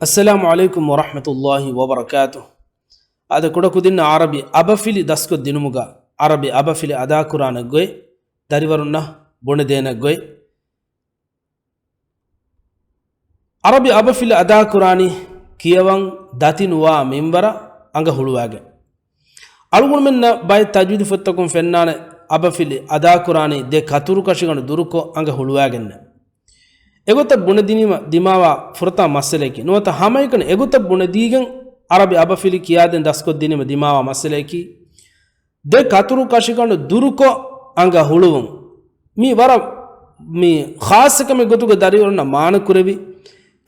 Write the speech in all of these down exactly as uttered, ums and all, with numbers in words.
އައްސަލާމު ޢަލައިކުމް ވަރަޙްމަތުﷲި ވަބަރަކާތުހު. އަދި ކުޑަކުދިންނަށް ޢަރަބި އަބަފިލި ދަސްކޮށްދިނުމުގަ ޢަރަބި އަބަފިލި އަދާކުރާނެ ގޮތް ދަރިވަރުންނަށް ބުނެދޭނެ ގޮތް. ޢަރަބި އަބަފިލި އަދާކުރާނީ ކިޔަވަން ދަތިނުވާ މިންވަރަށް އަނގަ ހުޅުވާގެން. އަޅުގަނޑުމެންނަށް ބައެއް ތަޖްވީދު ފޮތްތަކުން ފެންނާނެ އަބަފިލި އަދާކުރާނީ ދެ ކަތުރު ކަށިގަނޑު ދުރުކޮށް އަނގަ ހުޅުވާގެންނޭ. އެގޮތަށް ބުނެދިނީމަ ދިމާވާ ފުރަތަމަ މައްސަލައަކީ. ނުވަތަ ހަމައެކަނި އެގޮތަށް ބުނެދީގެން ޢަރަބި އަބަފިލި ކިޔާދޭން ދަސްކޮށްދިނީމަ ދިމާވާ މައްސަލައަކީ. ދެ ކަތުރު ކަށިގަނޑު ދުރުކޮށް އަނގަ ހުޅުވުން. މީ ވަރަށް މީ ޚާއްޞަ ކަމެއް ގޮތުގަ ދަރިވަރުންނަށް މާނަކުރެވި،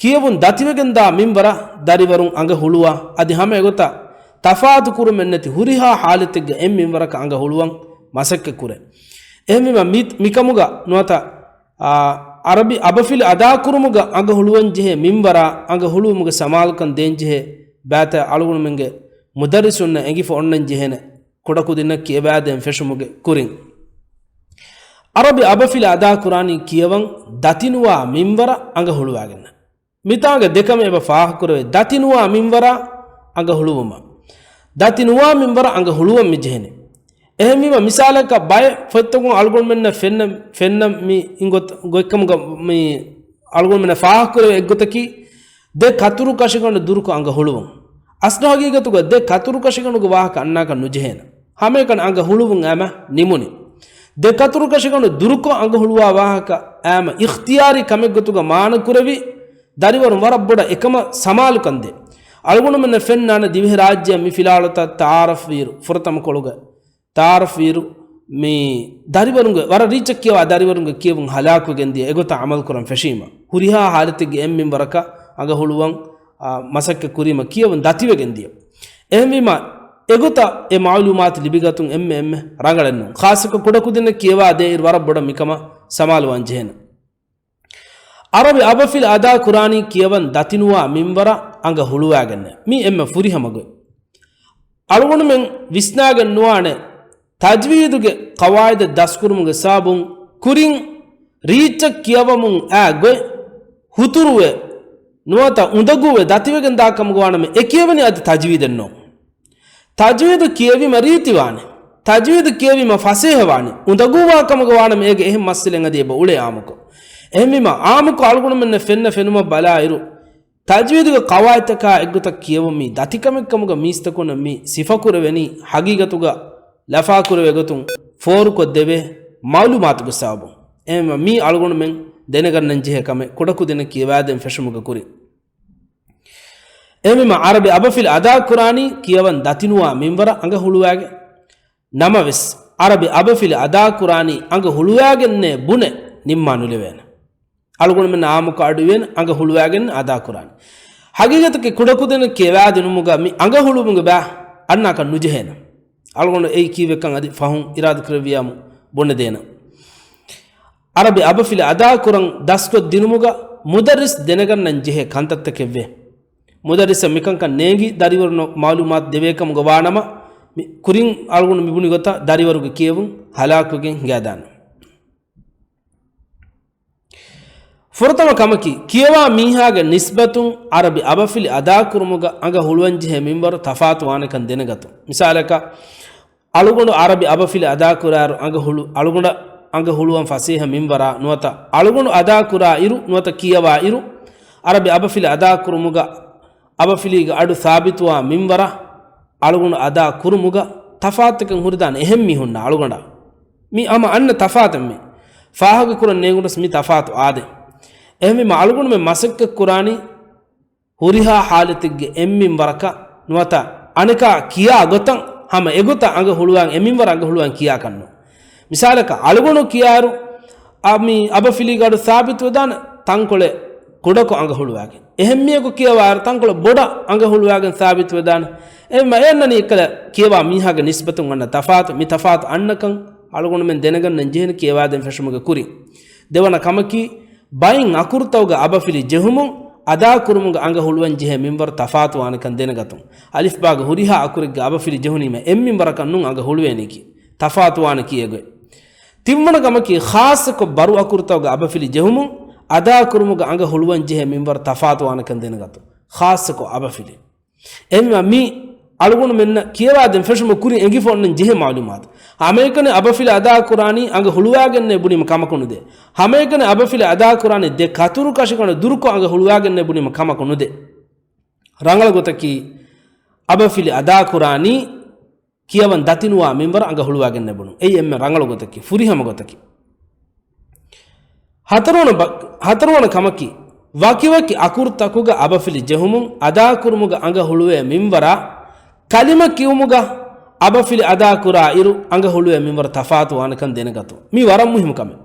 ކިޔެވުން ދަތިވެގެންދާ މިންވަރަށް ދަރިވަރުން އަނގަ ހުޅުވާ، އަދި ހަމަ އެގޮތަށް ތަފާތު ކުރުމެއްނެތި ހުރިހާ ޙާލަތެއްގަ އެއް މިންވަރަކަށް އަނގަ ހުޅުވަން މަސައްކަތް ކުރޭ. އެހެންވީމަ މި، މިކަމުގަ ނުވަތަ، އާ، ޢަރަބި އަބަފިލި އަދާކުރުމުގަ އަނގަ ހުޅުވަން ޖެހޭ މިންވަރާ އަނގަ ހުޅުވުމުގެ ސަމާލުކަން ދޭންޖެހޭ ބައިތައް އަޅުގަނޑުމެންގެ މުދައްރިސުންނަށް އެނގިފަ އޮންނަން ޖެހޭނެ. ކުޑަކުދިންނަށް ކިޔަވާދޭން ފެށުމުގެ ކުރިން، ޢަރަބި އަބަފިލި އަދާކުރާނީ ކިޔަވަން ދަތިނުވާ މިންވަރަށް އަނގަ ހުޅުވާގެން. މިތާނގަ ދެކަމެއް އެބަ ފާހަގަކުރެވޭ. ދަތިނުވާ މިންވަރަށް އަނގަ ހުޅުވުމަށް. ދަތިނުވާ މިންވަރަށް އަނގަ ހުޅުވަން މި ޖެހެނީ. އެހެންވީމަ މިސާލަކަށް ބައެއް ފޮތްތަކުން އަޅުގަނޑުމެންނަށް ފެންނަ، ފެންނަ މި އިނގޮތް، ގޮތްކަމުގަ މި އަޅުގަނޑުމެންނަށް ފާހަގަކުރެވޭ އެއްގޮތަކީ، ދެ ކަތުރު ކަށިގަނޑު ދުރުކޮށް އަނގަ ހުޅުވުން. އަސްލު ހަގީގަތުގަ ދެ ކަތުރު ކަށިގަނޑުގެ ވާހަކަ އަންނާކަށް ނުޖެހޭނެ. ހަމައެކަނި އަނގަ ހުޅުވުން އައިމަ ނިމުނީ. ދެ ކަތުރު ކަށިގަނޑު ދުރުކޮށް އަނގަ ހުޅުވާ ވާހަކަ އައިމަ އިޚްތިޔާރީ ކަމެއްގޮތުގަ މާނަކުރެވި، ދަރިވަރުން ވަރަށް ބޮޑަށް އެކަމަށް ސަމާލުކަން ދޭ. އަޅުގަނޑުމެންނަށް ފެންނާނެ ދިވެހިރާއްޖެއަށް މި ފިލާވަޅުތައް ތަޢާރަފް ވިއިރު، ފުރަތަމަ ކޮޅުގަ ތަޢާރަފް ވިއިރު، މި ދަރިވަރުންގެ، ވަރަށް ރީއްޗަށް ކިޔަވާ ދަރިވަރުންގެ ކިޔެވުން ހަލާކުވެގެން ދިޔަ އެގޮތަށް ޢަމަލު ކުރަން ފެށީމަ، ހުރިހާ ޙާލަތެއްގެ އެއް މިންވަރަކަށް އަނގަ ހުޅުވަން، އާ، މަސައްކަތް ކުރީމަ ކިޔެވުން ދަތިވެގެން ދިޔަ. އެހެންވީމަ، އެގޮތަށް އެ މަޢުލޫމާތު ލިބިގަތުން އެންމެ އެންމެ ރަނގަޅެއް ނޫން. ޚާއްޞަކޮށް ކުޑަކުދިންނަށް ކިޔަވާ ދޭއިރު ވަރަށް ބޮޑަށް މިކަމަށް ސަމާލުވާން ޖެހޭނެ. ޢަރަބި އަބަފިލި އަދާ ކުރާނީ ކިޔަވަން ދަތިނުވާ މިންވަރަށް އަނގަ ހުޅުވާގެންނޭ. މީ އެންމެ ފުރިހަމަ ގޮތް. އަޅުގަނޑުމެން ވިސްނާގެން ނުވާނެ، ތަޖްވީދުގެ ޤަވާޢިދެއް ދަސްކުރުމުގެ ސަބަބުން ކުރިން ރީއްޗަށް ކިޔަވަމުން އައި ގޮތް ހުތުރުވެ ނުވަތަ އުނދަގޫވެ ދަތިވެގެން ދާ ކަމުގަ ވާނަމަ، އެ ކިޔެވެނީ އަދި ތަޖްވީދެއް ނޫން. ތަޖްވީދު ކިޔެވީމަ ރީތިވާނެ. ތަޖްވީދު ކިޔެވީމަ ފަސޭހަވާނެ. އުނދަގޫވާ ކަމުގަ ވާނަމަ އޭގެ އެހެން މައްސަލައެއް އަދި އެބަ އުޅޭ އާއްމުކޮށް. އެހެންވީމަ އާއްމުކޮށް އަޅުގަނޑުމެންނަށް ފެންނަ ފެނުމަށް ބަލާއިރު، ތަޖްވީދުގެ ޤަވާޢިދުތަކާ އެއްގޮތަށް ކިޔެވުން މީ ދަތިކަމެއްކަމުގަ މީސްތަކުންނަށް މި ސިފަކުރެވެނީ ހަގީގަތުގަ ލަފާކުރެވޭ ގޮތުން ފޯރުކޮށްދެވޭ މަޢުލޫމާތުގެ ސަބަބުން. އެހެންވީމަ މީ އަޅުގަނޑުމެން ދެނެގަންނަން ޖެހޭ ކަމެއް ކުޑަކުދިންނަށް ކިޔަވާދޭން ފެށުމުގެ ކުރިން. އެހެންވީމަ ޢަރަބި އަބަފިލި އަދާކުރާނީ ކިޔަވަން ދަތިނުވާ މިންވަރަށް އަނގަ ހުޅުވާގެން. ނަމަވެސް، ޢަރަބި އަބަފިލި އަދާކުރާނީ އަނގަ ހުޅުވާގެންނޭ ބުނެ ނިންމާ ނުލެވޭނެ. އަޅުގަނޑުމެން އާއްމުކޮށް އަޑުއިވޭނެ އަނގަ ހުޅުވާގެން އަދާކުރާނީ. ހަގީގަތަކީ ކުޑަކުދިންނަށް ކިޔަވާދިނުމުގަ މި އަނގަ ހުޅުވުމުގެ ބައި އަންނާކަށް ނުޖެހޭނެ. އަޅުގަނޑު އެއީ ކީއްވެކަން އަދި ފަހުން އިރާދަކުރެއްވިޔާމު ބުނެދޭނަން. ޢަރަބި އަބަފިލި އަދާކުރަން ދަސްކޮށްދިނުމުގަ މުދައްރިސް ދެނެގަންނަން ޖެހޭ ކަންތައްތަކެއްވޭ. މުދައްރިސަށް މިކަންކަން ނޭނގި ދަރިވަރުންނަށް މަޢުލޫމާތު ދެވޭކަމުގަ ވާނަމަ، މި ކުރިން އަޅުގަނޑު މިބުނި ގޮތަށް ދަރިވަރުގެ ކިޔެވުން ހަލާކުވެގެން ހިނގާދާނެ. ފުރަތަމަ ކަމަކީ، ކިޔަވާ މީހާގެ ނިސްބަތުން ޢަރަބި އަބަފިލި އަދާކުރުމުގަ އަނގަ ހުޅުވަންޖެހޭ މިންވަރު ތަފާތުވާނެކަން ދެނެގަތުން. މިސާލަކަށް، އަޅުގަނޑު ޢަރަބި އަބަފިލި އަދާކުރާއިރު އަނގަ ހުޅު، އަޅުގަނޑަށް އަނގަ ހުޅުވަން ފަސޭހަ މިންވަރާ ނުވަތަ އަޅުގަނޑު އަދާކުރާ އިރު ނުވަތަ ކިޔަވާ އިރު، ޢަރަބި އަބަފިލި އަދާކުރުމުގަ އަބަފިލީގެ އަޑު ސާބިތުވާ މިންވަރަށް އަޅުގަނޑު އަދާ ކުރުމުގަ ތަފާތުތަކެއް ހުރިދާނެ އެހެން މީހުންނާ އަޅުގަނޑާ. މި ހަމަ އަންނަ ތަފާތެއް މި. ފާހަގަކުރަން ނޭނގުނަސް މި ތަފާތު އާދެ. އެހެންވީމަ އަޅުގަނޑުމެން މަސައްކަތްކުރާނީ ހުރިހާ ޙާލަތެއްގެ އެއްމިންވަރަކަށް ނުވަތަ އަނެކާ ކިޔާ ގޮތަށް ހަމަ އެގޮތަށް އަނގަ ހުޅުވާން އެމިންވަރަށް އަނގަ ހުޅުވާން ކިޔާކަށްނު. މިސާލަކަށް، އަޅުގަނޑު ކިޔާއިރު، އަ، މި އަބަފިލީގެ އަޑު ސާބިތުވެދާނެ ތަންކޮޅެއް ކުޑަކޮށް އަނގަ ހުޅުވާގެން. އެހެން މީހަކު ކިޔަވާއިރު ތަންކޮޅެއް ބޮޑަށް އަނގަ ހުޅުވާގެން ސާބިތުވެދާނެ. އެހެންމަ އެ އަންނަނީ އެއްކަލަ ކިޔަވާ މީހާގެ ނިސްބަތުން އަންނަ ތަފާތު، މި ތަފާތު އަންނަކަން އަޅުގަނޑުމެން ދެނެގަންނަން ޖެހެނީ ކިޔަވާދޭން ފެށުމުގެ ކުރިން. ދެވަނަ ކަމަކީ، ބައިން އަކުރުތަކުގެ އަބަފިލި ޖެހުމުން އަދާކުރުމުގަ އަނގަ ހުޅުވަން ޖެހޭ މިންވަރު ތަފާތުވާނެކަން ދެނެގަތުން. އަލިފްބާގެ ހުރިހާ އަކުރެއްގެ އަބަފިލި ޖެހުނީމަ އެއްމިންވަރަކަށް ނޫން އަނގަ ހުޅުވޭނީކީ. ތަފާތުވާނެ ކިޔޭގޮތް. ތިންވަނަ ކަމަކީ، ޚާއްޞަކޮށް ބަރު އަކުރުތަކުގެ އަބަފިލި ޖެހުމުން އަދާކުރުމުގަ އަނގަ ހުޅުވަން ޖެހޭ މިންވަރު ތަފާތުވާނެކަން ދެނެގަތުން. ޚާއްޞަކޮށް އަބަފިލި. އެހެންވީމާ މި އަޅުގަނޑުމެންނަށް ކިޔަވާދޭން ފެށުމަށް ކުރިން އެނގިފަ އޮންނަން ޖެހޭ މައުލޫމާތު. ހަމައެކަނި އަބަފިލި އަދާކުރާނީ އަނގަ ހުޅުވާގެންނޭ ބުނީމަ ކަމަކު ނުދޭ. ހަމައެކަނި އަބަފިލި އަދާކުރާނީ ދެ ކަތުރު ކަށިގަނޑު ދުރުކޮށް އަނގަ ހުޅުވާގެންނޭ ބުނީމަ ކަމަކު ނުދޭ. ރަނގަޅު ގޮތަކީ އަބަފިލި އަދާކުރާނީ ކިޔަވަން ދަތިނުވާ މިންވަރަށް އަނގަ ހުޅުވާގެންނޭ ބުނުން. އެއީ އެންމެ ރަނގަޅު ގޮތަކީ، ފުރިހަމަ ގޮތަކީ. ހަތަރުވަނަ ބަ-، ހަތަރުވަނަ ކަމަކީ، ވަކިވަކި އަކުރުތަކުގަ އަބަފިލި ޖެހުމުން އަދާކުރުމުގަ އަނގަ ހުޅުވޭ މިންވަރާ، ކަލިމަ ކިޔުމުގަ އަބަފިލި އަދާކުރާ އިރު އަނގަ ހުޅުވޭ މިންވަރު ތަފާތު ވާނެކަން ދެނެގަތުން. މީ ވަރަށް މުހިމް ކަމެއް.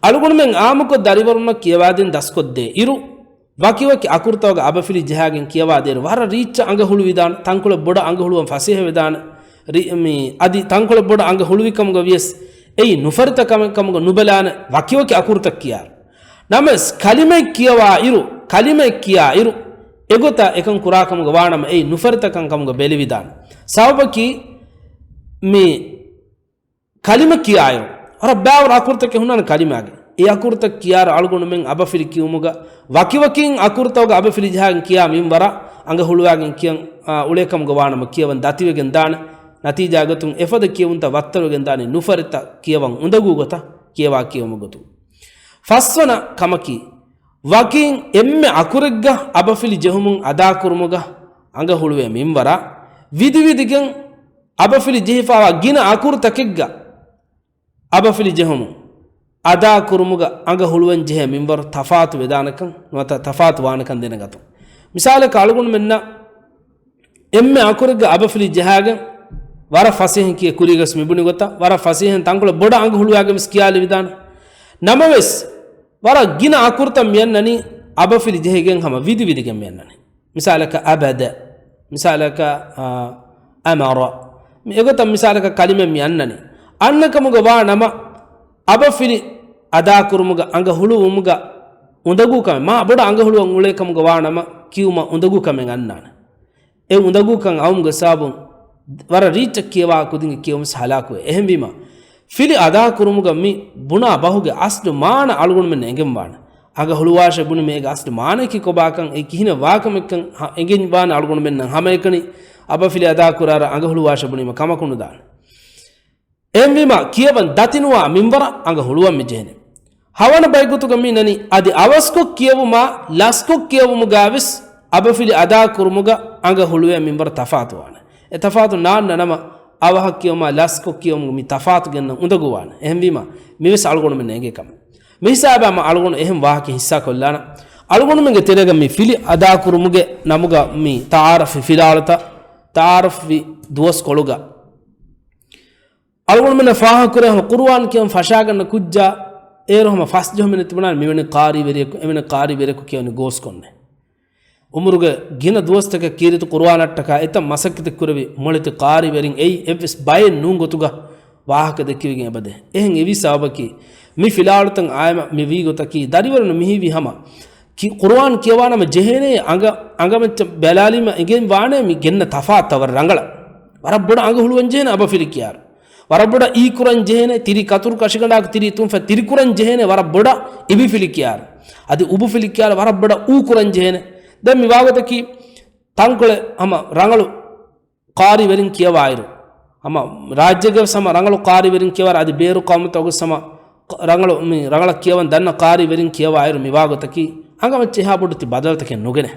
އަޅުގަނޑުމެން އާއްމުކޮށް ދަރިވަރުންނަށް ކިޔަވާދޭން ދަސްކޮށްދޭ އިރު، ވަކިވަކި އަކުރުތަކުގަ އަބަފިލި ޖަހާގެން ކިޔަވާދޭއިރު، ވަރަށް ރީއްޗަށް އަނގަ ހުޅުވިދާނެ، ތަންކޮޅެއް ބޮޑަށް އަނގަ ހުޅުވަން ފަސޭހަވެދާނެ، ރި-، މި، އަދި ތަންކޮޅެއް ބޮޑަށް އަނގަ ހުޅުވިކަމުގަ ވިޔަސް، އެއީ ނުފަރިތަ ކަމެއް ކަމުގަ ނުބަލާނެ، ވަކިވަކި އަކުރުތައް ކިޔާއިރު. ނަމަވެސް، ކަލިމައެއް ކިޔަވާ އިރު، ކަލިމައެއް ކިޔާ އިރު، އެގޮތަށް އެކަން ކުރާކަމުގަ ވާނަމަ، އެއީ ނުފަރިތަކަން ކަމުގަ ބެލެވިދާނެ. ސަބަބަކީ، މި، ކަލިމަ ކިޔާއިރު، ވަރަށް ބައިވަރު އަކުރުތަކެއް ހުންނާނެ ކަލިމާގެ. އެ އަކުރުތައް ކިޔާއިރު އަޅުގަނޑުމެން އަބަފިލި ކިޔުމުގަ ވަކިވަކިން އަކުރުތަކުގަ އަބަފިލި ޖަހާގެން ކިޔާ މިންވަރަށް އަނގަ ހުޅުވާގެން ކިޔަން، އާ، އުޅޭކަމުގަ ވާނަމަ ކިޔަވަން ދަތިވެގެން ދާނެ. ނަތީޖާގޮތުން އެފަދަ ކިޔެވުންތައް ވައްތަރުވެގެން ދާނީ ނުފަރިތަ ކިޔަވަން އުނދަގޫ ގޮތަށް ކިޔަވާ ކިޔެވުމުގެ ގޮތުން. ފަސްވަނަ ކަމަކީ، ވަކިން އެންމެ އަކުރެއްގަ އަބަފިލި ޖެހުމުން އަދާކުރުމުގަ އަނގަ ހުޅުވޭ މިންވަރަށް ވިދިވިދިގެން އަބަފިލި ޖެހިފައިވާ ގިނަ އަކުރުތަކެއްގަ އަބަފިލި ޖެހުމުން އަދާކުރުމުގަ އަނގަ ހުޅުވަން ޖެހޭ މިންވަރު ތަފާތު ވެދާނެކަން، ނުވަތަ ތަފާތު ވާނެކަން ދެނެގަތުން. މިސާލަކަށް އަޅުގަނޑުމެންނަށް އެންމެ އަކުރެއްގަ އަބަފިލި ޖަހާގެން ވަރަށް ފަސޭހައިން ކިޔޭ ކުރީގަސް މިބުނި ގޮތަށް ވަރަށް ފަސޭހައިން ތަންކޮޅެއް ބޮޑަށް އަނގަ ހުޅުވާގެން ވެސް ކިޔާލެވިދާނެ. ނަމަވެސް، ވަރަށް ގިނަ އަކުރުތައް މި އަންނަނީ އަބަފިލި ޖެހިގެން ހަމަ ވިދިވިދިގެން މި އަންނަނީ. މިސާލަކަށް އަބަދަ، މިސާލަކަށް، އާ، އަމަރަ. މި އެގޮތަށް މިސާލަކަށް ކަލިމަ މި އަންނަނީ. އަންނަ ކަމުގަ ވާ ނަމަ، އަބަފިލި އަދާކުރުމުގަ އަނގަ ހުޅުވުމުގަ އުނދަގޫ ކަމެއް، މާ ބޮޑަށް އަނގަ ހުޅުވަން އުޅޭ ކަމުގަ ވާ ނަމަ، ކިޔުމަށް އުނދަގޫ ކަމެއް އަންނާނެ. އެ އުނދަގޫކަން އައުމުގެ ސަބަބުން ވަރަށް ރީއްޗަށް ކިޔަވާ ކުދިންގެ ކިޔެވުމަސް ހަލާކުވޭ. އެހެންވީމަ، ފިލި އަދާކުރުމުގަ މި ބުނާ ބަހުގެ އަސްލު މާނަ އަޅުގަނޑުމެން އެނގެންވާނެ. އަނގަ ހުޅުވާށޭ ބުނީމަ އޭގެ އަސްލު މާނަޔަކީ ކޮބާކަން، އެ ކިހިނެއް ވާކަމެއްކަން ހަ-، އެނގެން ވާނެ އަޅުގަނޑުމެންނަށް. ހަމައެކަނި އަބަފިލި އަދާކުރާއިރު އަނގަ ހުޅުވާށޭ ބުނީމަ ކަމަކު ނުދާނެ. އެހެންވީމަ، ކިޔަވަން ދަތިނުވާ މިންވަރަށް އަނގަ ހުޅުވަން މި ޖެހެނީ. ހަވަނަ ބައިގޮތުގަ މި ނަނީ، އަދި އަވަސްކޮށް ކިޔެވުމާ ލަސްކޮށް ކިޔެވުމުގަވެސް އަބަފިލި އަދާކުރުމުގަ އަނގަ ހުޅުވޭ މިންވަރު ތަފާތުވާނެ. އެ ތަފާތު ނާންނަ ނަމަ، އަވަހަށް ކިޔެވުމާ ލަސްކޮށް ކިޔެވުމުގަ މި ތަފާތު ގެންނަން އުނދަގޫވާނެ. އެހެންވީމަ، މިވެސް އަޅުގަނޑުމެން އެނގޭ ކަމެއް. މި ހިސާބާ މަ އަޅުގަނޑު އެހެން ވާހަކަ ހިއްސާކޮށްލާނަ. އަޅުގަނޑުމެންގެ ތެރޭގަ މި ފިލި އަދާކުރުމުގެ ނަމުގަ މި ތައާރަފްވި ފިލާވަޅުތައް، ތައާރަފްވި ދުވަސްކޮޅުގަ އަޅުގަނޑުމެންނަށް ފާހަގަކުރޭ ހަމަ ޤުރުއާން ކިޔަން ފަށާގަންނަ ކުއްޖާ އޭރު ހަމަ ފަސް ޖަހުމެއް ނެތިބުނާނެ މިވެނި ޤާރީވެރިޔަކު، އެވެނި ޤާރީވެރިޔަކު ކިޔަވަނި ގޯސްކޮންނެ. އުމުރުގެ ގިނަ ދުވަސްތަކެއް ކީރިތި ޤުރުއާނަށްޓަކާ އެތައް މަސައްކަތެއް ކުރެވި މޮޅެތި ޤާރީވެރިން އެއީ އެއްވެސް ބައެއް ނޫން ގޮތުގަ ވާހަކަ ދެއްކެވިގެން އެބަދޭ. އެހެން އެވީ ސަބަބަކީ މި ފިލާވަޅުތައް އާއިމަ މި ވީ ގޮތަކީ ދަރިވަރުން މިހީވީ ހަމަ ކި-، ޤުރުއާން ކިޔަވާނަމަ ޖެހޭނޭ އަނގަ، އަނގަމައްޗަށް ބަލާލީމަ އެނގެން ވާނޭ މި ގެންނަ ތަފާތުތައް ވަރަށް ރަނގަޅަށް. ވަރަށް ބޮޑަށް އަނގަ ހުޅުވަން ޖެހޭނެ އަބަފިލި ކިޔާއިރު. ވަރަށް ބޮޑަށް އީ ކުރަން ޖެހޭނެ، ތިރި ކަތުރު ކަށިގަނޑާއެކު ތިރި ތުންފަތް ތިރި ކުރަން ޖެހޭނެ ވަރަށް ބޮޑަށް އިބިފިލި ކިޔާއިރު. އަދި އުބުފިލި ކިޔާއިރު ވަރަށް ބޮޑަށް އޫ ކުރަން ޖެހޭނެ. ދެން މި ވާގޮތަކީ ތަންކޮޅެއް ހަމަ ރަނގަޅު ޤާރީވެރިން ކިޔަވާއިރު، ހަމަ ރާއްޖޭގެ ވެސް ހަމަ ރަނގަޅު ޤާރީވެރިން ކިޔަވާއިރު، އަދި ބޭރު ޤައުމުތަކުގެ ވެސް ހަމަ ރަނގަޅު، މި ރަނގަޅަށް ކިޔަވަން ދަންނަ ޤާރީވެރިން ކިޔަވާއިރު މި ވާގޮތަކީ އަނގަމައްޗަށް އެހާ ބޮޑު ތި ބަދަލުތަކެއް ނުގެނެ.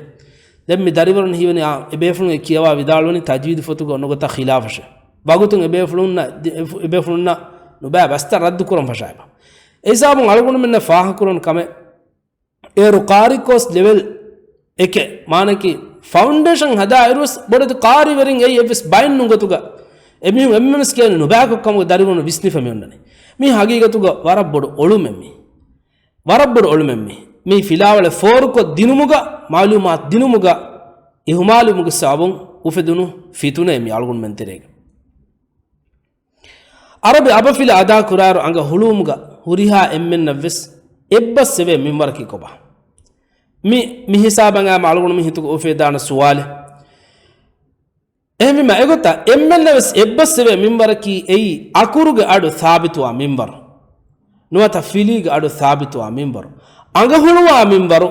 ދެން މި ދަރިވަރުން ހީވަނީ އާ، އެބޭފުޅުން އެ ކިޔަވާ ވިދާޅުވަނީ ތަޖްވީދު ފޮތުގަ އޮންނަ ގޮތަށް ޚިލާފަށެ. ވަގުތުން އެބޭފުޅުންނަށް، އެބޭފުޅުންނަށް ނުބައި ބަސްތައް ރައްދު ކުރަން ފަށާއިބަ. އެ ހިސާބުން އަޅުގަނޑުމެންނަށް ފާހަގަކުރަން ކަމެއް އޭރު ޤާރީ ކޯސް ލެވެލް އެކެއް، މާނައަކީ ފައުންޑޭޝަން ހަދާއިރުވެސް ބޮޑެތި ޤާރީވެރިން އެއީ އެއްވެސް ބައެއް ނޫން ގޮތުގަ އެމީހުން އެންމެންވެސް ކިޔަނީ ނުބައިކޮށް ކަމުގެ ދަރިވަރުން ވިސްނިފަ މި އޮންނަނީ. މީ ހަގީގަތުގަ ވަރަށް ބޮޑު އޮޅުމެއް މީ. ވަރަށް ބޮޑު އޮޅުމެއް މީ. މީ ފިލާވަޅެއް ފޯރުކޮށް ދިނުމުގަ، މައުލޫމާތު ދިނުމުގަ އިހުމާލުވުމުގެ ސަބަބުން އުފެދުނު ފިތުނައެއް މީ އަޅުގަނޑުމެން ތެރޭގަ. އަރަބި އަބަފިލި އަދާކުރާއިރު އަނގަ ހުޅުވުމުގަ ހުރިހާ އެންމެންނަށްވެސް އެއްބަސްވެވޭ މިންވަރަކީ ކޮބާ؟ މި، މި ހިސާބަށް އައިމަ އަޅުގަނޑު މި ހިތުގަ އުފެދާނެ ސުވާލެއް. އެހެންވީމަ އެގޮތަށް އެންމެންނަށްވެސް އެއްބަސްވެވޭ މިންވަރަކީ އެއީ އަކުރުގެ އަޑު ސާބިތުވާ މިންވަރު. ނުވަތަ ފިލީގެ އަޑު ސާބިތުވާ މިންވަރު. އަނގަ ހުޅުވާ މިންވަރު.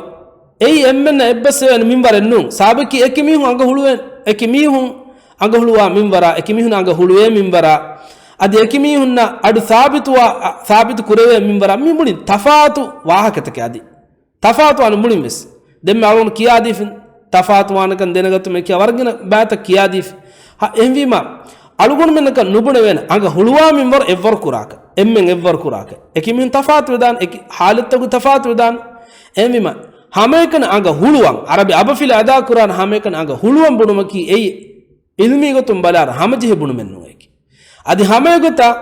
އެއީ އެންމެންނަށް އެއްބަސްވެވޭނެ މިންވަރެއް ނޫން. ސާބަކީ އެކި މީހުން އަނގަ ހުޅުވޭ، އެކި މީހުން އަނގަ ހުޅުވާ މިންވަރާ، އެކި މީހުން އަނގަ ހުޅުވޭ މިންވަރާ، އަދި އެކި މީހުންނަށް އަޑު ސާބިތުވާ، ސާބިތު ކުރެވޭ މިންވަރާ، މި މުޅިން ތަފާތު ވާހަކަތަކެއް އަދި. ތަފާތުވާނެ މުޅިން ވެސް. ދެންމެ އަޅުގަނޑު ކިޔާދީފިން. ތަފާތުވާނެކަން ދެނެގަތުމެއް ކިޔާ ވަރަށް ގިނަ ބައިތައް ކިޔާދީފި. ހަ، އެހެންވީމަ، އަޅުގަނޑުމެންނަކަށް ނުބުނެވޭނެ އަނގަ ހުޅުވާ މިންވަރު އެއްވަރު ކުރާކަށް. އެންމެން އެއްވަރު ކުރާކަށް. އެކި މީހުން ތަފާތު ވެދާނެ، އެކި ހާލަތްތަކު ތަފާތު ވެދާނެ. އެހެންވީމަ، ހަމައެކަނި އަނގަ ހުޅުވަން، އަރަބި އަބަފިލި އަދާކުރާނެ ހަމައެކަނި އަނގަ ހުޅުވަން ބުނުމަކީ އެއީ އިލްމީ ގޮތުން ބަލާއިރު ހަމަޖެހި ބުނުމެއް ނޫން އެކި. އަދި ހަމައެގޮތަށް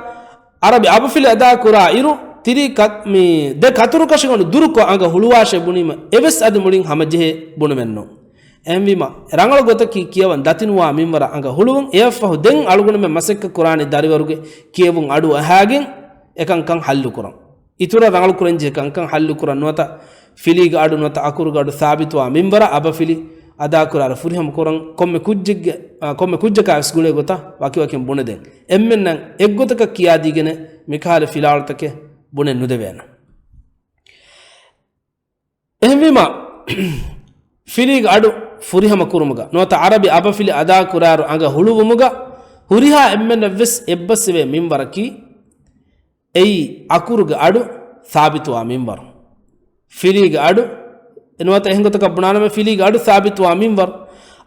އަރަބި އަބަފިލި އަދާކުރާ އިރު، ތިރީ ކަ-، މި ދެ ކަތުރުކަށިގަނޑު ދުރުކޮށް އަނގަ ހުޅުވާށޭ ބުނީމަ އެވެސް އަދި މުޅިން ހަމަޖެހޭ ބުނުމެއް ނޫން. އެހެންވީމަ، ރަނގަޅު ގޮތަކީ ކިޔަވަން ދަތިނުވާ މިންވަރަށް އަނގަ ހުޅުވުން. އެއަށްފަހު ދެން އަޅުގަނޑުމެން މަސައްކަތް ކުރާނީ ދަރިވަރުގެ ކިޔެވުން އަޑު އަހާގެން އެކަންކަން ހައްލު ކުރަން. އިތުރަށް ރަނގަޅު ކުރަންޖެހޭ ކަންކަން ހައްލު ކުރަން ނުވަތަ ފިލީގެ އަޑު ނުވަތަ އަކުރުގެ އަޑު ސާބިތުވާ މިންވަރަށް އަބަފިލި އަދާކުރާއިރު ފުރިހަމަ ކުރަން ކޮންމެ ކުއްޖެއްގެ، އާ، ކޮންމެ ކުއްޖަކާވެސް ގުޅޭ ގޮތަށް ވަކިވަކިން ބުނެދޭން. އެންމެންނަށް އެއްގޮތަކަށް ކިޔާދީގެނެއް މިކަހަލަ ފިލާވަޅުތަކެއް ބުނެ ނުދެވޭނެ. އެހެންވީމަ، ފިލީގެ އަޑު ފުރިހަމަ ކުރުމުގަ ނުވަތަ އަރަބި އަބަފިލި އަދާކުރާއިރު އަނގަ ހުޅުވުމުގަ ހުރިހާ އެންމެންނަށްވެސް އެއްބަސްވެވޭ މިންވަރަކީ، އެއީ އަކުރުގެ އަޑު ސާބިތުވާ މިންވަރު. ފިލީގެ އަޑު، ނުވަތަ އެހެން ގޮތަކަށް ބުނާނަމަ ފިލީގެ އަޑު ސާބިތުވާ މިންވަރު.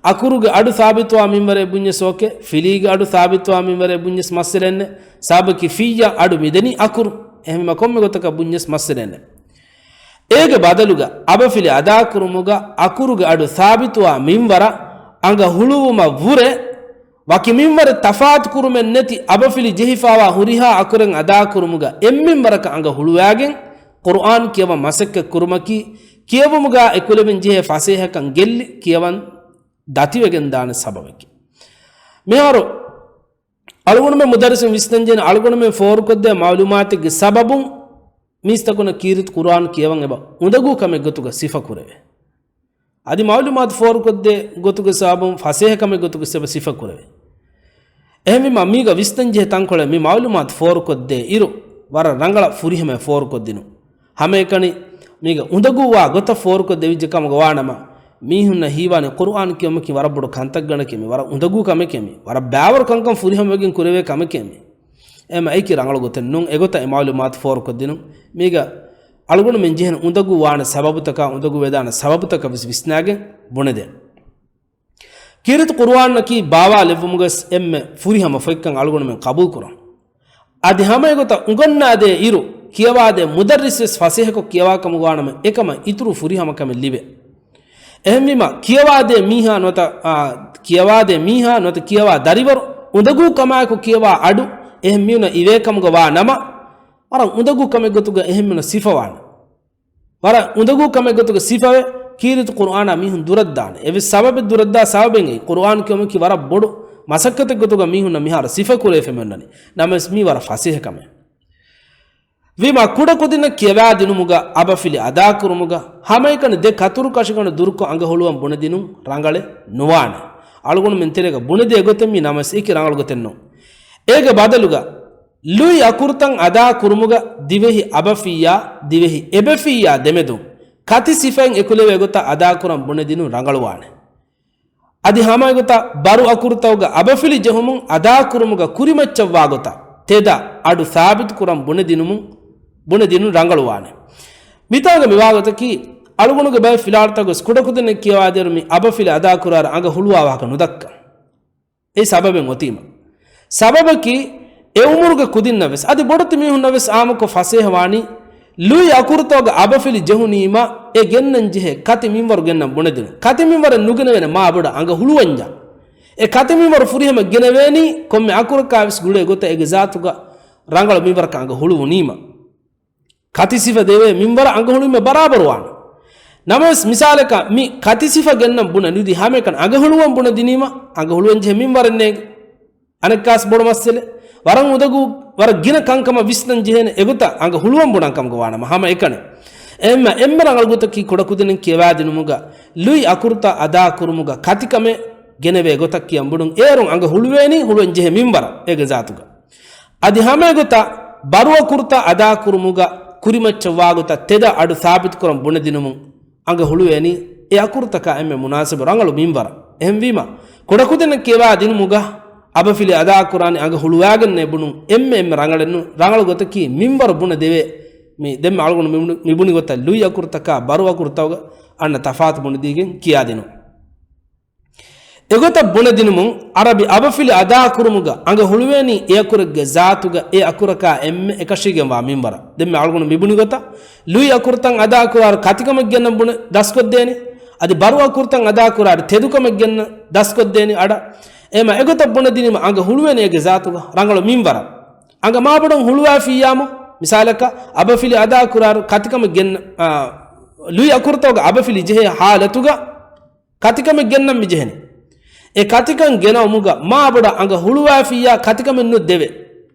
އަކުރުގެ އަޑު ސާބިތުވާ މިންވަރޭ ބުންޏަސް އޯކޭ. ފިލީގެ އަޑު ސާބިތުވާ މިންވަރޭ ބުންޏަސް މައްސަލައެއް ނެތް. ސާބަކީ ފިއްޔަށް އަޑު މިދެނީ އަކުރު. އެހެންވީމަ ކޮންމެ ގޮތަކަށް ބުންޏަސް މައްސަލައެއް ނެތް. އޭގެ ބަދަލުގަ އަބަފިލި އަދާކުރުމުގަ އަކުރުގެ އަޑު ސާބިތުވާ މިންވަރަށް އަނގަ ހުޅުވުމަށް ވުރެ ވަކި މިންވަރެއް ތަފާތު ކުރުމެއް ނެތި އަބަފިލި ޖެހިފާވާ ހުރިހާ އަކުރެއް އަދާކުރުމުގަ އެއްމިންވަރަކަށް އަނގަ ހުޅުވާގެން ޤުރުއާން ކިޔަވަން މަސައްކަތް ކުރުމަކީ، ކިޔެވުމުގަ އެކުލެވެން ޖެހޭ ފަސޭހަކަން ގެއްލި ކިޔަވަން ދަތިވެގެން ދާނެ ސަބަބެކޭ. މިހާރު އަޅުގަނޑުމެން މުދައްރިސުން ވިސްނަންޖެހޭނެ އަޅުގަނޑުމެން ފޯރުކޮށްދޭ މައުލޫމާތެއްގެ ސަބަބުން މީސްތަކުންނަށް ކީރިތި ޤުރުއާން ކިޔަވަން އެބަ އުނދަގޫ ކަމެއް ގޮތުގަ ސިފަ ކުރެވޭ. އަދި މައުލޫމާތު ފޯރުކޮށްދޭ ގޮތުގެ ސަބަބުން ފަސޭހަ ކަމެއް ގޮތުގަ ސިފަ، ސިފަ ކުރެވޭ. އެހެންވީމަ މީގަ ވިސްނަންޖެހޭ ތަންކޮޅެއް މި މައުލޫމާތު ފޯރުކޮށްދޭ އިރު، ވަރަށް ރަނގަޅަށް ފުރިހަމަޔަށް ފޯރުކޮށްދިނުން. ހަމައެކަނި މީގަ އުނދަގޫވާ ގޮތަށް ފޯރުކޮށް ދެވިއްޖެ ކަމުގަ ވާނަމަ، މީހުންނަށް ހީވާނެ ޤުރުއާން ކިޔުމަކީ ވަރަށް ބޮޑު ކަންތައްގަނޑެކޭ މި، ވަރަށް އުނދަގޫ ކަމެކޭ މި، ވަރަށް ބައިވަރު ކަންކަން ފުރިހަމަވެގެން ކުރެވޭ ކަމެކޭ މި. އެމަ އެކި ރަނގަޅު ގޮތެއް ނޫން. އެގޮތަށް އެ މައުލޫމާތު ފޯރުކޮށްދިނުން. މީގަ އަޅުގަނޑުމެން ޖެހެން އުނދަގޫ ވާނެ ސަބަބުތަކާ، އުނދަގޫ ވެދާނެ ސަބަބުތަކަށް ވެސް ވިސްނާގެން ބުނެދޭން. ކީރިތި ޤުރުއާންއަކީ ބާވާލެއްވުމުގަސް އެންމެ ފުރިހަމަ ފޮތްކަން އަޅުގަނޑުމެން ޤަބޫލުކުރަން. އަދި ހަމައެގޮތަށް އުނގަންނާދޭ އިރު، ކިޔަވާދޭ މުދައްރިސް ވެސް ފަސޭހަކޮށް ކިޔަވާކަމުގަ ވާނަމަ، އެކަމަށް އިތުރު ފުރިހަމަ ކަމެއް ލިބޭ. އެހެންވީމަ، ކިޔަވާދޭ މީހާ ނުވަތަ، އާ، ކިޔަވާދޭ މީހާ ނުވަތަ ކިޔަވާ ދަރިވަރު އުނދަގޫ ކަމާއެކު ކިޔަވާ އަޑު އެހެން މީހުނަށް އިވޭ ކަމުގަ ވާ ނަމަ، ވަރަށް އުނދަގޫ ކަމެއް ގޮތުގަ އެހެން މީހުނަށް ސިފަވާނެ. ވަރަށް އުނދަގޫ ކަމެއް ގޮތުގަ ސިފަވެ، ކީރިތި ޤުރުއާނާ މީހުން ދުރަށްދާނެ. އެވެސް ސަބަބެއް ދުރަށްދާ ސަބަބެއް އެއީ، ޤުރުއާން ކިޔުމަކީ ވަރަށް ބޮޑު މަސައްކަތެއް ގޮތުގަ މީހުންނަށް މިހާރު ސިފަ ކުރެވިފަ މިއޮންނަނީ. ނަމަވެސް މީ ވަރަށް ފަސޭހަ ކަމެއް. ވީމާ ކުޑަކުދިންނަށް ކިޔަވާދިނުމުގަ، އަބަފިލި އަދާކުރުމުގަ، ހަމައެކަނި ދެ ކަތުރު ކަށިގަނޑު ދުރުކޮށް އަނގަ ހުޅުވަން ބުނެދިނުން ރަނގަޅެއް ނުވާނެ. އަޅުގަނޑުމެން ތެރޭގަ ބުނެދޭ ގޮތެއް މީ ނަމަވެސް އެކި ރަނގަޅު ގޮތެއް ނޫން. އޭގެ ބަދަލުގަ، ލުއި އަކުރުތައް އަދާ ކުރުމުގަ ދިވެހި އަބަފިއްޔާ، ދިވެހި އެބަފިއްޔާ ދެމެދުން ކަތި ސިފައިން އެކުލެވޭ ގޮތަށް އަދާކުރަން ބުނެދިނުން ރަނގަޅުވާނެ. އަދި ހަމައެގޮތަށް ބަރު އަކުރުތަކުގަ އަބަފިލި ޖެހުމުން އަދާކުރުމުގަ ކުރިމައްޗަށްވާ ގޮތަށް ތެދަށް އަޑު ސާބިތުކުރަން ބުނެދިނުމުން، ބުނެދިނުން ރަނގަޅުވާނެ. މިތާގަ މިވާގޮތަކީ، އަޅުގަނޑުގެ ބައެއް ފިލާވަޅުތައް ގޮސް ކުޑަކުދިންނެއް ކިޔަވާދޭއިރު މި އަބަފިލި އަދާކުރާއިރު އަނގަ ހުޅުވާ ވާހަކަ ނުދައްކަން. އެއީ ސަބަބެއް އޮތީމަ. ސަބަބަކީ، އެ އުމުރުގެ ކުދިންނަށް ވެސް، އަދި ބޮޑެތި މީހުންނަށް ވެސް އާއްމުކޮށް ފަސޭހަވާނީ، ލުއި އަކުރުތަކުގަ އަބަފިލި ޖެހުނީމަ، އެ ގެންނަން ޖެހޭ ކަތި މިންވަރު ގެންނަން ބުނެދިނުން. ކަތި މިންވަރެއް ނުގެނެވޭނެ މާ ބޮޑަށް އަނގަ ހުޅުވަންޏާ. އެ ކަތި މިންވަރު ފުރިހަމަ ގެނެވޭނީ، ކޮންމެ އަކުރަކާ ވެސް ގުޅޭ ގޮތަށް އޭގެ ޒާތުގަ ރަނގަޅު މިންވަރަކަށް އަނގަ ހުޅުވުނީމަ. ކަތި ސިފަ ދެވޭ މިންވަރަށް އަނގަ ހުޅުވީމަ ބަރާބަރު ވާނެ. ނަމަވެސް މިސާލަކަށް މި ކަތި ސިފަ ގެންނަން ބުނަން ނުދީ ހަމައެކަނި އަނގަ ހުޅުވަން ބުނެދިނީމަ، އަނގަ ހުޅުވަން ޖެހޭ މިންވަރެއް ނޭނގެ. އަނެއްކާސް ބޮޑު މައްސަލެއް. ވަރަށް އުނދަގޫ، ވަރަށް ގިނަ ކަންކަމަށް ވިސްނަން ޖެހޭނެ އެގޮތަށް އަނގަ ހުޅުވަން ބުނަން ކަމުގަ ވާނަމަ ހަމަ އެކަނި. އެހެންމަ އެންމެ ރަނގަޅު ގޮތަކީ ކުޑަކުދިންނެއް ކިޔަވާދިނުމުގަ ލުއި އަކުރުތައް އަދާ ކުރުމުގަ ކަތިކަމެއް ގެނެވޭ ގޮތަށް ކިޔަން ބުނުން. އޭރުން އަނގަ ހުޅުވޭނީ ހުޅުވަން ޖެހޭ މިންވަރަށް އޭގެ ޒާތުގަ. އަދި ހަމައެގޮތަށް ބަރު އަކުރުތައް އަދާ ކުރުމުގަ ކުރިމައްޗަށް ވާގޮތަށް ތެދަށް އަޑު ސާބިތުކުރަން ބުނެދިނުމުން. އަނގަ ހުޅުވޭނީ އެ އަކުރުތަކާ އެންމެ މުނާސިބު ރަނގަޅު މިންވަރަށް. އެހެންވީމަ، ކުޑަކުދިންނަށް ކިޔަވާ ދިނުމުގަ އަބަފިލި އަދާކުރާނީ އަނގަ ހުޅުވާގެންނޭ ބުނުން އެންމެ އެންމެ ރަނގަޅެއްނު، ރަނގަޅު ގޮތަކީ މިންވަރު ބުނެ ދެވޭ. މި ދެންމެ އަޅުގަނޑު މި ބުނި، މި ބުނި ގޮތަށް ލުއި އަކުރުތަކާ ބަރު އަކުރުތަކުގަ އަންނަ ތަފާތު ބުނެދީގެން ކިޔާދިނުން. އެގޮތަށް ބުނެދިނުމުން، ޢަރަބި އަބަފިލި އަދާކުރުމުގަ އަނގަ ހުޅުވޭނީ އެ އަކުރެއްގެ ޒާތުގަ އެ އަކުރަކާ އެންމެ އެކަށީގެންވާ މިންވަރަށް. ދެންމެ އަޅުގަނޑު މިބުނި ގޮތަށް، ލުއި އަކުރުތައް އަދާކުރާއިރު ކަތިކަމެއް ގެންނަން ބުނެ ދަސްކޮށްދޭނެ. އަދި ބަރު އަކުރުތައް އަދާކުރާއިރު ތެދުކަމެއް ގެންނަ ދަސްކޮށްދޭނެ އަޑަށް. އެހެމަ އެގޮތަށް ބުނެދިނީމަ އަނގަ ހުޅުވޭނެ އޭގެ ޒާތުގަ ރަނގަޅު މިންވަރަށް. އަނގަ މާބޮޑަށް ހުޅުވާފިއްޔާމު، މިސާލަކަށް އަބަފިލި އަދާކުރާއިރު ކަތިކަމެއް ގެން، އާ، ލުއި އަކުރުތަކުގަ އަބަފިލި ޖެހޭ ހާލަތުގަ، ކަތިކަމެއް ގެންނަން މި ޖެހެނީ. އެ ކަތިކަން ގެނައުމުގަ މާބޮޑަށް އަނގަ ހުޅުވާފިއްޔާ ކަތިކަމެއް ނުދެވޭ.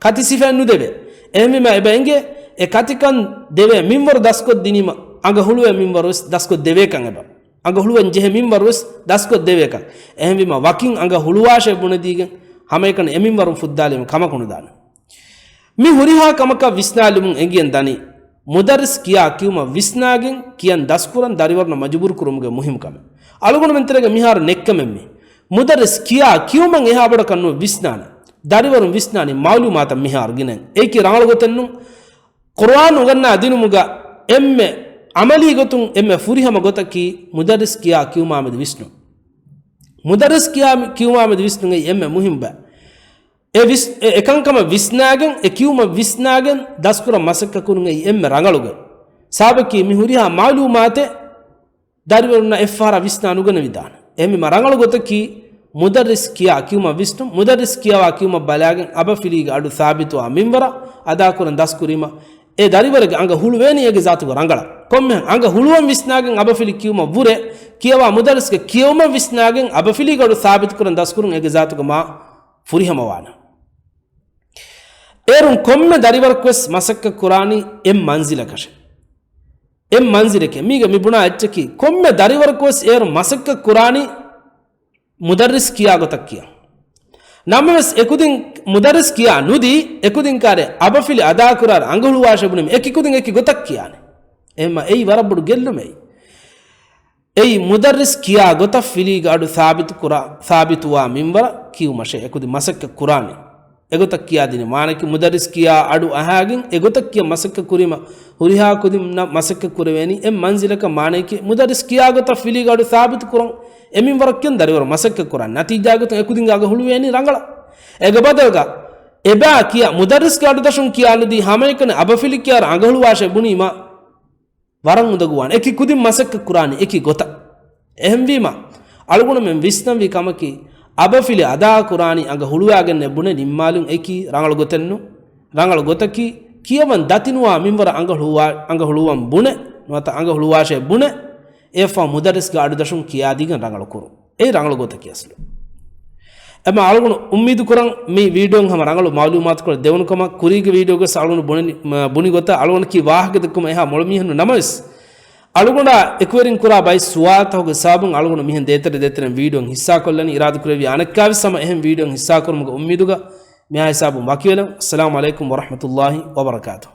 ކަތި ސިފައެއް ނުދެވޭ. އެހެންވީމަ އެބަ އެނގޭ، އެ ކަތިކަން ދެވޭ މިންވަރު ދަސްކޮށްދިނީމަ، އަނގަ ހުޅުވޭ މިންވަރު ވެސް ދަސްކޮށް ދެވޭކަން އެބަ. އަނގަ ހުޅުވަން ޖެހޭ މިންވަރު ވެސް ދަސްކޮށް ދެވޭކަން. އެހެންވީމަ ވަކިން އަނގަ ހުޅުވާށޭ ބުނެދީގެން ހަމައެކަނި އެ މިންވަރުން ފުއްދާލީމަ ކަމަކު ނުދާނެ. މި ހުރިހާ ކަމަކަށް ވިސްނާލުމުން އެނގިގެން ދަނީ، މުދައްރިސް ކިޔާ ކިޔުމަށް ވިސްނާގެން ކިޔަން ދަސްކުރަން ދަރިވަރުންނަށް މަޖުބޫރު ކުރުމުގެ މުހިންމުކަމެއް. އަޅުގަނޑުމެން ތެރޭގަ މިހާރު ނެއްކަމެއް މީ. މުދައްރިސް ކިޔާ ކިޔުމަށް އެހާ ބޮޑަކަށް ނުވެ ވިސްނާނެ. ދަރިވަރުން ވިސްނާނީ މައުލޫމާތަށް މިހާރު ގިނައިން. އެއީކީ ރަނގަޅު ގޮތެއް ނޫން. ޤުރުއާން އުނގަންނާ ދިނުމުގަ އެންމެ ޢަމަލީ ގޮތުން އެންމެ ފުރިހަމަ ގޮތަކީ މުދައްރިސް ކިޔާ ކިޔުމާމެދު ވިސްނުން. މުދައްރިސް ކިޔާ ކިޔުމާމެދު ވިސްނުން އެއީ އެންމެ މުހިންމު ބައެއް. އެ ވިސް-، އެ އެކަންކަމަށް ވިސްނާގެން، އެ ކިޔުމަށް ވިސްނާގެން ދަސްކުރަން މަސައްކަތް ކުރުން އެއީ އެންމެ ރަނގަޅު ގޮތް. ސަބަބަކީ މި ހުރިހާ މައުލޫމާތެއް ދަރިވަރުންނަށް އެއްފަހަރާ ވިސްނާ ނުގަނެވިދާނެ. އެހެންވީމަ ރަނގަޅު ގޮތަކީ މުދައްރިސް ކިޔާ ކިޔުމަށް ވިސްނުން، މުދައްރިސް ކިޔަވާ ކިޔުމަށް ބަލާގެން އަބަފިލީގެ އަޑު ސާބިތުވާ މިންވަރަށް އަދާކުރަން ދަސްކުރީމަ، އެ ދަރިވަރެއްގެ އަނގަ ހުޅުވޭނީ އޭގެ ޒާތުގަ ރަނގަޅަށް. ކޮންމެހެން އަނގަ ހުޅުވަން ވިސްނާގެން އަބަފިލި ކިޔުމަށް ވުރެ، ކިޔަވާ މުދައްރިސްގެ ކިޔެވުމަށް ވިސްނާގެން އަބަފިލީގެ އަޑު ސާބިތުކުރަން ދަސްކުރުން އޭގެ ޒާތުގަ މާ ފުރިހަމަވާނެ. އޭރުން ކޮންމެ ދަރިވަރަކުވެސް މަސައްކަތް ކުރާނީ އެއް މަންޒިލަކަށެ. އެއް މަންޒިލެކޭ. މީގަ މި ބުނާ އެއްޗަކީ، ކޮންމެ ދަރިވަރަކުވެސް އޭރު މަސައްކަތް ކުރާނީ މުދައްރިސް ކިޔާ ގޮތަށް ކިޔަން. ނަމަވެސް އެކުދިން މުދައްރިސް ކިޔާ ނުދީ، އެކުދިން ކާރެ އަބަފިލި އަދާކުރާ އަނގަ ހުޅުވާށޭ ބުނީމަ، އެކި ކުދިން އެކި ގޮތަށް ކިޔާނެ. އެހެންމަ އެއީ ވަރަށް ބޮޑު ގެއްލުމެއް. އެއީ މުދައްރިސް ކިޔާ ގޮތަށް ފިލީގެ އަޑު ސާބިތު ކުރާ، ސާބިތުވާ މިންވަރަށް ކިޔުމަށޭ އެކުދިން މަސައްކަތް ކުރާނީ. އެގޮތަށް ކިޔާދިނީ މާނައަކީ މުދައްރިސް ކިޔާ އަޑު އަހާގެން އެގޮތަށް ކިޔަން މަސައްކަތް ކުރީމަ، ހުރިހާ ކުދިންނަށް މަސައްކަތް ކުރެވޭނީ އެއް މަންޒިލަކަށް. މާނައަކީ މުދައްރިސް ކިޔާ ގޮތަށް ފިލީގެ އަޑު ސާބިތު ކުރަން އެ މިންވަރަށް ކިޔަން ދަރިވަރު މަސައްކަތް ކުރާނީ. ނަތީޖާގޮތުން އެކުދިންގެ އަނގަ ހުޅުވޭނީ ރަނގަޅަށް. އޭގެ ބަދަލުގަ އެބައި ކިޔާ މުދައްރިސްގެ އަޑު ދަށުން ކިޔާ ނުދީ ހަމައެކަނި އަބަފިލި ކިޔާ އަނގަ ހުޅުވާށޭ ބުނީމަ، ވަރަށް އުނދަގޫވާނެ. އެކި ކުދިން މަސައްކަތް ކުރާނީ އެކި ގޮތަށް. އެހެންވީމަ، އަޅުގަނޑުމެން ވިސްނަންވީ ކަމަކީ، އަބަފިލި އަދާ ކުރާނީ އަނގަ ހުޅުވާގެންނޭ ބުނެ ނިންމާލުން އެކީ ރަނގަޅު ގޮތެއްނު. ރަނގަޅު ގޮތަކީ، ކިޔަވަން ދަތިނުވާ މިންވަރަށް އަނގަ ހުޅުވާ-، އަނގަ ހުޅުވަން ބުނެ، ނުވަތަ އަނގަ ހުޅުވާށޭ ބުނެ، އެއަށްފަހު މުދައްރިސްގެ އަޑު ދަށުން ކިޔާދީގެން ރަނގަޅު ކުރުން. އެއީ ރަނގަޅު ގޮތަކީ އަސްލު. އެމަ އަޅުގަނޑު އުއްމީދު ކުރަން މި ވީޑިއޯން ހަމަ ރަނގަޅު މައުލޫމާތުކޮޅެއް ދެވުނު ކަމަށް. ކުރީގެ ވީޑިއޯގަސް އަޅުގަނޑު ބުނި، މަ، ބުނި ގޮތަށް އަޅުގަނޑަކީ ވާހަކަ ދެއްކުމަށް އެހާ މޮޅު މީހެއް ނޫން ނަމަވެސް، އަޅުގަނޑާ އެކުވެރިން ކުރާ ބައެއް ސުވާލުތަކުގެ ސަބަބުން އަޅުގަނޑު މިހެން ދޭތެރެ ދޭތެރެން ވީޑިއޯން ހިއްސާކޮށްލަނީ. އިރާދަކުރެއްވިއްޔާ އަނެއްކާވެސް ހަމަ އެހެން ވީޑިއޯން ހިއްސާކުރުމުގެ އުއްމީދުގަ މިހާ ހިސާބުން ވަކިވެލަން. އައްސަލާމު ޢަލައިކުމް ވަރަޙްމަތުﷲ ވަބަރަކާތުހު.